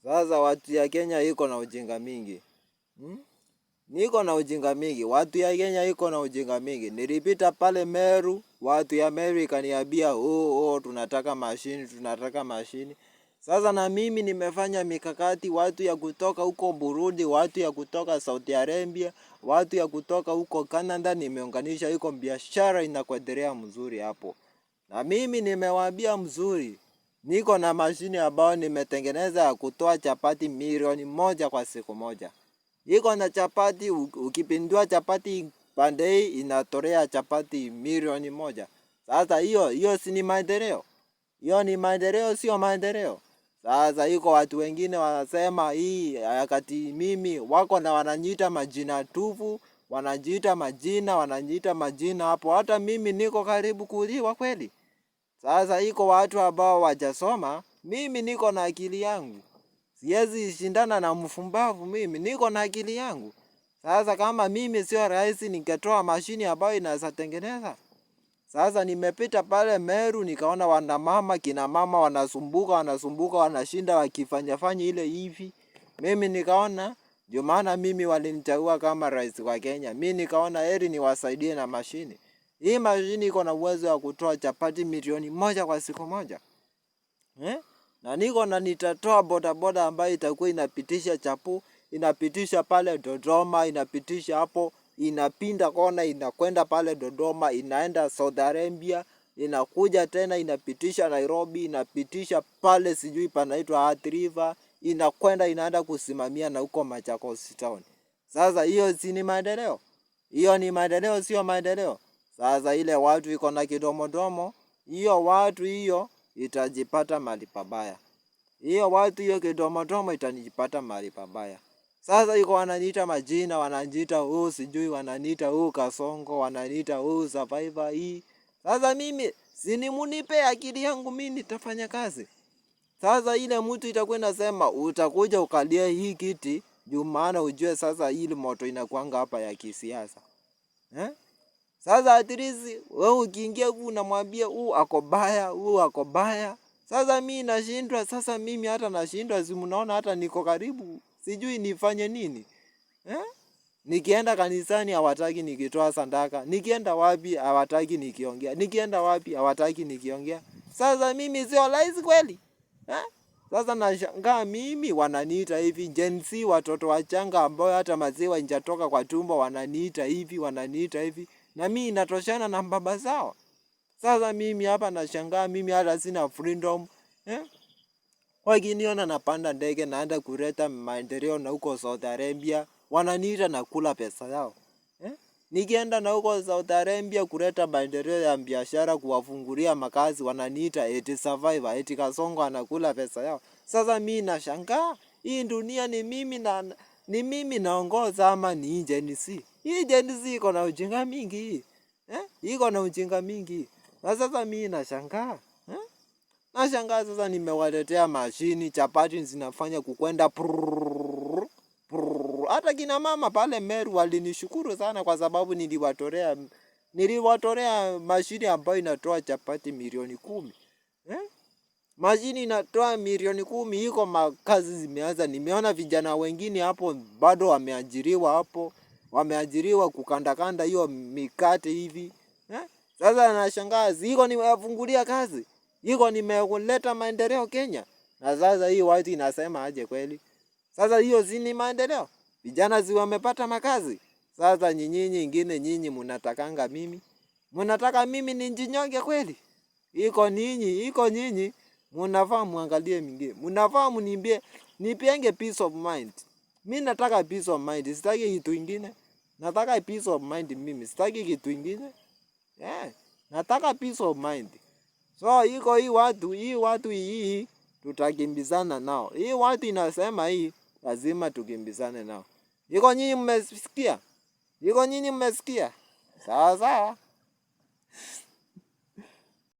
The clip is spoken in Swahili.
Sasa watu ya Kenya iko na ujinga mingi. Niko na ujinga mingi. Watu ya Kenya iko na ujinga mingi. Nilipita pale Meru, watu ya Meru ikaniambia, "Oh, oh, tunataka mashini, tunataka mashini." Sasa na mimi nimefanya mikakati, watu ya kutoka huko Burundi, watu ya kutoka Saudi Arabia, watu ya kutoka huko Canada, nimeunganisha iko biashara inakuendelea mzuri hapo. Na mimi nimewaambia mzuri, niko na mashini ambayo nimetengeneza ya kutoa chapati 1,000,000 kwa siku moja. Iko na chapati, ukipindua chapati pande hii inatolea chapati 1,000,000. Sasa hiyo si ni maendeleo? Hiyo ni maendeleo, sio maendeleo? Sasa iko watu wengine wanasema hii wakati mimi wako na wananiita majina tupu, wanajiita majina, wanajiita majina hapo. Hata mimi niko karibu kuuliwa kweli. Sasa iko watu ambao wajasoma, mimi niko na akili yangu. Siwezi shindana na mfumbavu mimi, niko na akili yangu. Sasa kama mimi sio rais, ningetoa mashini ambayo inaweza tengeneza. Sasa nimepita pale Meru nikaona wanamama, kina mama wanasumbuka, wanasumbuka, wanashinda wakifanya fanya ile hivi. Mimi nikaona ndio maana mimi walinichagua kama rais wa Kenya. Mimi nikaona heri niwasaidie na mashini. Hii mashini iko na uwezo wa kutoa chapati 1,000,000 kwa siku moja. Eh? Na niko na nitatoa bodaboda ambayo itakuwa inapitisha chapu, inapitisha pale Dodoma, inapitisha hapo, inapinda kona, inakwenda pale Dodoma, inaenda Saudi Arabia, inakuja tena inapitisha Nairobi, inapitisha pale sijui panaitwa Athi River, inakwenda inaenda kusimamia na huko Machakos town. Sasa hiyo si ni maendeleo? Hiyo ni maendeleo, sio maendeleo? Sasa ile watu iko na kidomodomo, hiyo watu hiyo itajipata mahali pabaya. Hiyo watu hiyo kidomodomo itanijipata mahali pabaya. Sasa iko wananiita majina, wananiita huu sijui, wananiita huu Kasongo, wananiita huu Survivor hii. Sasa mimi si ni munipe akili yangu, mimi nitafanya kazi. Sasa ile mtu itakuwa inasema utakuja ukalie hii kiti juu maana ujue sasa ile moto inakuanga hapa ya kisiasa. Eh? Sasa at least wewe ukiingia huku unamwambia huu ako baya, huu ako baya. Sasa mimi nashindwa, sasa mimi hata nashindwa, si mnaona hata niko karibu, sijui nifanye nini. Eh? Nikienda kanisani hawataki nikitoa sadaka, nikienda wapi hawataki nikiongea, nikienda wapi hawataki nikiongea. Sasa mimi sio rais kweli? Eh? Sasa nashangaa mimi wananiita hivi Gen Z, watoto wachanga ambao hata maziwa injatoka kwa tumbo wananiita hivi, wananiita hivi, na mimi inatoshana na baba zao. Sasa mimi hapa nashangaa, mimi hata sina freedom eh? Wakiniona napanda ndege naenda kuleta maendeleo na huko Saudi Arabia, wananiita na kula pesa yao eh? Nikienda na huko Saudi Arabia kuleta maendeleo ya biashara, kuwafungulia makazi, wananiita eti survivor, eti Kasongo anakula pesa yao. Sasa mimi nashangaa, hii dunia ni mimi na ni mimi naongoza ama ni Gen Z? Hii Gen Z iko na ujinga mingi hii. Eh? Iko na ujinga mingi. Na sasa mimi nashangaa. Eh? Nashangaa sasa nimewaletea mashini, chapati zinafanya kukwenda prrrr, prrrr. Hata kina mama pale Meru walinishukuru sana kwa sababu niliwatolea mashini ambayo inatoa chapati 10,000,000. Eh? Mashini inatoa 10,000,000, iko makazi zimeanza. Nimeona vijana wengine hapo bado wameajiriwa hapo, wameajiriwa kukandakanda hiyo mikate hivi. Eh? Sasa nashangaa ziko nimewafungulia kazi. Iko nimeleta maendeleo Kenya. Na sasa hii watu inasema aje kweli? Sasa hiyo si ni maendeleo? Vijana si wamepata makazi? Sasa nyinyi nyingine nyinyi mnatakanga mimi? Mnataka mimi nijinyonge kweli? Iko ninyi, iko nyinyi mnafaa muangalie mingine. Mnafaa mniambie nipienge peace of mind. Mimi nataka peace of mind, sitaki kitu kingine. Nataka peace of mind mimi, sitaki kitu kingine. Yeah, nataka peace of mind. So iko hii watu hii tutakimbizana nao. Hii watu inasema hii lazima tukimbizane nao. Iko nyinyi mmesikia? Iko nyinyi mmesikia? Sawa sawa.